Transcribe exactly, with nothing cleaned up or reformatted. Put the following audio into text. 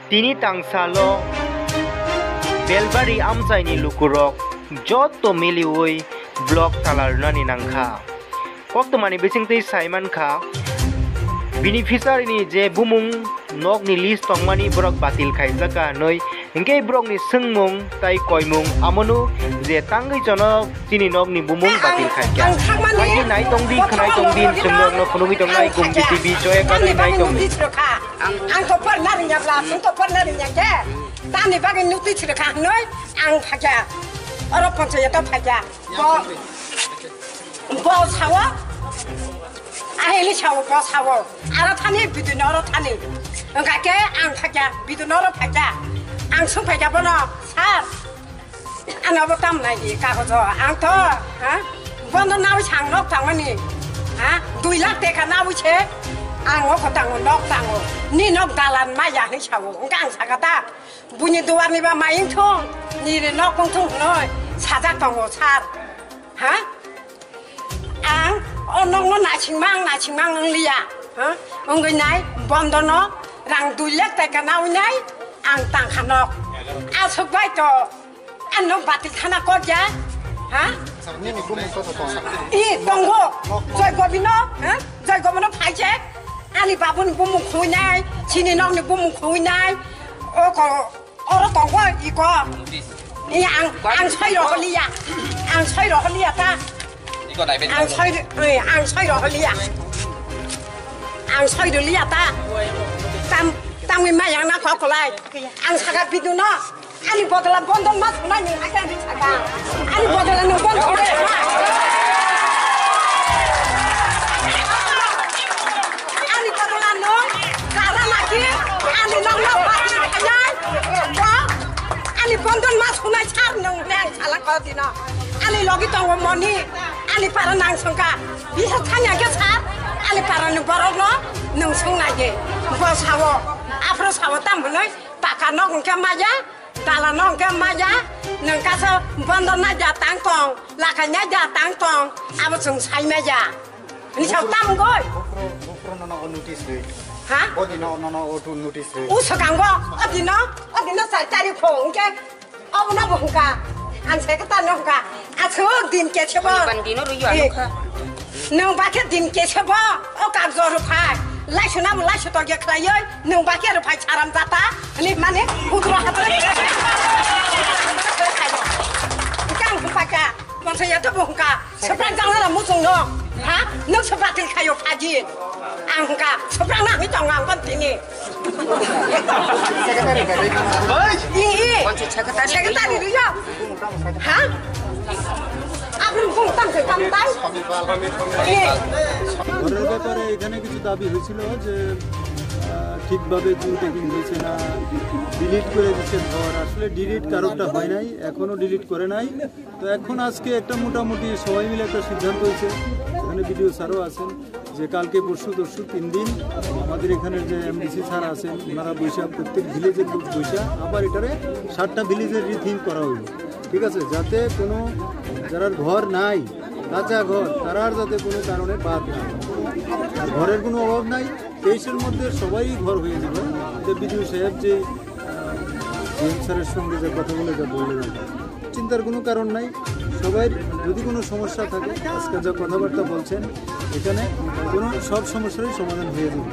Tini tangsalo Belbari amchaini lukurok jotto miliwi block tala rwnani nangkha. Koktwmani bisingtwi saimankha, beneficiary ni je bumung nokni list tongmani borok batil khaijak kha hinwi, hinkhe borokni swngmung tai koimung amono je tangwi jono chini nokni bumung batil khaikha. Ang thangmani Phaidi nai tongdi, khwnai tongdi, chwng norokno phunugwi tongnai, Gumbi T V, Joya Kadai nai tongdi. Ang to porna rwngya bla, chwng to porna rwngya khe. Tamni bagwi notice rwkha hinwi ang phaikha. Oro ponchayato phaikha. Bo, bo sawo. Ahili sawo, bo sawo. Aro thani, bidino oro thani. Wngkha khe ang phaikha, bidino oro phaikha. Ang swng phaikha bono, "Sir, ano bo tam nai di kagojo?" Ang to, ha? Bondo nawi sang nok tangmani. Ha? Dui lakh teka nawi se. Ang oko tango, nok tango. Ni nok dalan maya hinwi sawo. Wngkha ang sakha ta. Buini duarni ba mayung thung, nini nok wng thung hwnwi sajak tongo, sir. Ha? Ang o nokno naisingma, ang naisingma ang wng liya. Ha? Wngwi nai, bondono rang dui lakh taka nawi nai, ang tangkha nok. Aswk bai to, ang nok batil khana kok ya. Ha? Nini bumung to to tongo. I, tongo. Joy Gobino, ha? Joy Gobino phai se. Ani babuni bumung khuinai, chini nokni bumung khuinai. O ko, oro tongo, iko. I ang, ang soi roholiya. Ang soi roholiya ta. Ang soi, eh, ang soi roholiya. Ang soi roholiya ta. Tam, tamni mayang na kokolai. Ang saka biduno. Ani bodol bondo ma thunai ni aka ni saka. Ani bodol no bondo thunai. Ani bodol no kara lagi. Ani nong nong ba thunai. Bo. Ani bondo ma thunai sar nong neng sala ko dino. Ani logi tongo moni. Ani para nang songka. Bisa thanya ke sar. Ani para ni borok no nong song nai ge. Bo sawo. Afro sawo tam hwnoi. Paka nok hwnkhe maya, dala nok hwnkhe maya, nwng kaisa bondo naida tang tong, lakai naida tang tong, abo chwng sai maya. Ni sao tam goi. Bukro, bukro nono o notice rwi. Ha? O dino nono o tu notice rwi. U swkango, o dino, o dino char tarikh pho hwnkhe, obono bo hwnkha, ang secretary no hwnkha, aswk din khe se bo. Ni ban dino rwi yo. Eh. Anokha. Nwng bakhe din kesa bo o kagjo rwphai. Laisuna bo laisu tokya khlaiwi nwng bakhe rwphai saram jata. Ni mane hudro hatre. Kang hupaka. Monsaya to bo hungka. Seprak jang na muchung no. Ha? Nwng se batil khayo phaji. Ang hungka. Seprak na hi tong ang kon tini. Secretary, secretary. Oi! Ih, ih. Secretary. Secretary rwyo. Ha? Aboni bumung tamo se tamo tai? Ih. ঘরের ব্যাপারে এখানে কিছু দাবি হয়েছিল যে, আহ, ঠিকভাবে কুল টেকিং হয়েছে না, ডিলিট করে দিচ্ছে ঘর। আসলে ডিলিট কারোরটা হয় নাই, এখনো ডিলিট করে নাই। তো এখন আজকে একটা মোটামুটি সবাই মিলে একটা সিদ্ধান্ত হয়েছে, এখানে বিডিও স্যারও আছেন, যে কালকে পরশু তরশু তিন দিন আমাদের এখানে যে এমডিসি স্যার আছেন, ওনারা বৈশা-, প্রত্যেক ভিলেজে বৈশা আবার এটারে সাতটা ভিলেজের রিথিং করা হইল, ঠিক আছে? যাতে কোনো যারার ঘর নাই, কাঁচা ঘর, তারার যাতে কোনো কারণে বাদ না হয়। আর ঘরের কোনো অভাব নাই, তেইশের মধ্যে সবাই ঘর হয়ে যাবে। এটা বিডিও সাহেব যে, আহ, সিএম স্যারের সঙ্গে যে কথা বলে যা বললেন আর কি। চিন্তার কোনো কারণ নাই। সবাই যদি কোনো সমস্যা থাকে, আজকে যা কথাবার্তা বলছেন, এখানে কোনো সব সমস্যারই সমাধান হয়ে যাবে।